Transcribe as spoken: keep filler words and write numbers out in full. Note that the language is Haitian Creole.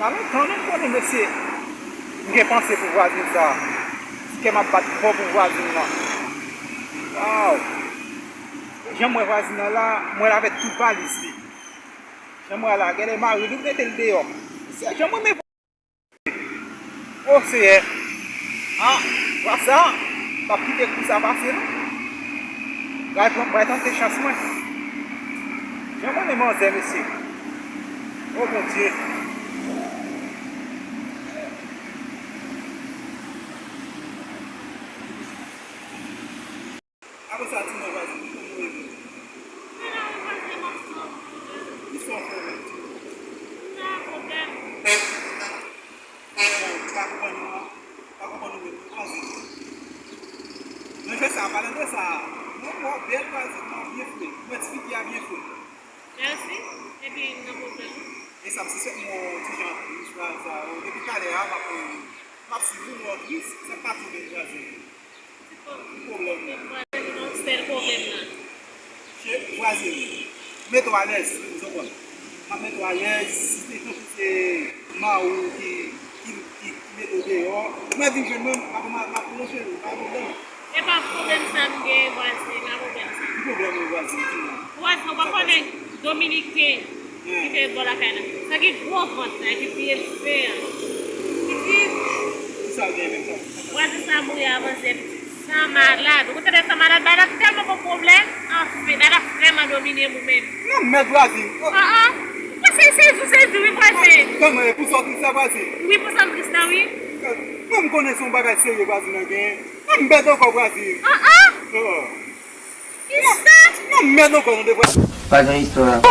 A lontan non, m konnen mesye, m gen panse pou vwazin sa. Ti kè m ap bat fò pou vwazin nan. Waw! Jan m wè vwazin nan la, m wè l avèk tout valiz li. Jan m wè la, gade mari li mete l deyò. Se jan m renmen. O Seyè! A, fwa sa, m p ap kite kou sa pase non. Bral pran, bral tante chans mwen. Jan m renmen manzè mesye. O Bondye! Apre sa, di mwen vwazin, ki kote w rele? Mwen la wi vwazin, m ap tann ou. Kisa w fè menm, di mwen? M nan pwoblèm. Bon, m pa konprann ou non. M pa konprann ou menm non vwazin. Nan jwèt sa, pale de sa. Mwen wè w bèl vwazin, mwen byen fre. Mwen ti fi a byen fre. Mèsi. Epi m nan pwoblèm. E sa m si se yon ti jan tris la sa. Depi talè a, m ap, m ap swiv ou, mwen tris. Sa k pase menm vwazin? Ki pwoblèm nan? Vwazin nan sèl pwoblèm nan. Se vwazin. Mete w alèz, ou konprann. M ap mete w alèz, si se tankou se mari w ki, ki, ki, ki mete w deyò, ou mèt vin jwenn mwen, m ap, m ap, m ap pwonche w, pa pwoblèm. E pa pwoblèm sa m gen, vwazin, e pa pwoblèm sa. Ki pwoblèm ou vwazin, di mwen? Vwazin, ou pa konnen Dominiken ki te bò lakay la. Sa ki gwo vant la, epi pye fen an. Ki di, ki sa l gen menm sa? Vwazin sa mouri avan zèb. Sa malad. Ou tande sa malad? Bagay la tèlman bon pwoblèm. Anfen, bagay la vrèman domine m ou menm. Nan mèd vwazin. Ah, ah. Mwen se sezi, sezi, wi, vwazin. Kòman e pou sa w tris la, vwazin? Wi, pou sa m tris la, wi. Mwen m konnen se yon bagay serye vwazin nan genyen. Nan mèd ankò, vwazin. Ah, ah. Oh. Kisa? Nan mèd ankò, tande, vwazin. Pa gen istwa.